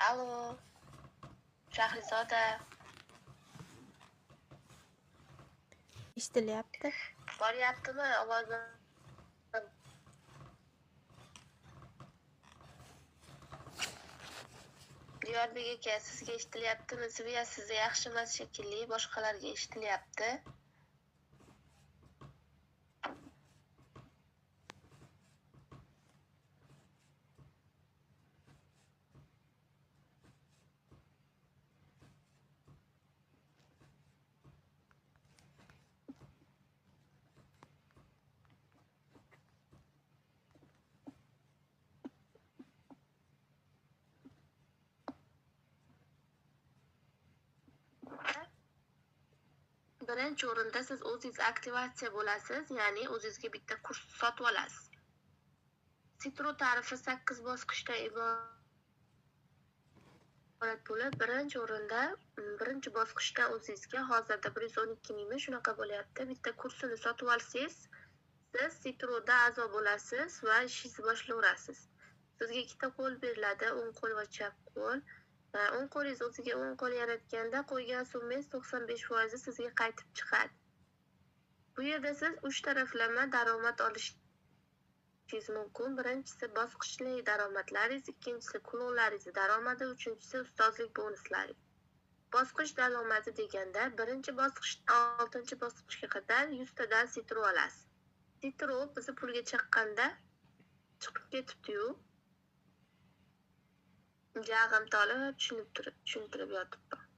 Alo, Shahrizoda. Eshitilyapti. Boryaptimi ovozim? Diyorbek aka, sizga eshitilyaptimi? Sviya sizda yaxshi emas shekilli, boshqalarga eshitilyapti. Birinchi o'rinda siz o'zingiz aktivatsiya bo'lasiz, ya'ni o'zingizga bitta kurs sotib olasiz. Sitro tarifi 8 bosqichdan iborat bo'lib, birinchi o'rinda, birinchi bosqichda o'zingizga hozirda 112 mingmi shunaqa bo'lyapti. Bitta kursini sotib olsangiz, siz Sitroda a'zo bo'lasiz va ishingizni boshlayverasiz. Sizga ikkita qo'l beriladi, o'ng qo'l va chap qo'l. O'ng qo'lingiz o'ziga o'ng qo'l yaratganda qo'ygan summangiz 95% sizga qaytib chiqadi. Bu yerda siz 3 taraflama daromad olishingiz mumkin. Birinchisi bosqichli daromadlaringiz, ikkinchisi klonlaringiz daromadi, uchinchisi ustozlik bonuslari. Bosqich daromadi deganda birinchi bosqichdan 6-bosqichga qadar 100 tadan sitro olasiz. Sitro bizni pulga chaqqanda chiqib ketibdi-yu. Jag'im tolib tushuntirib yotibman.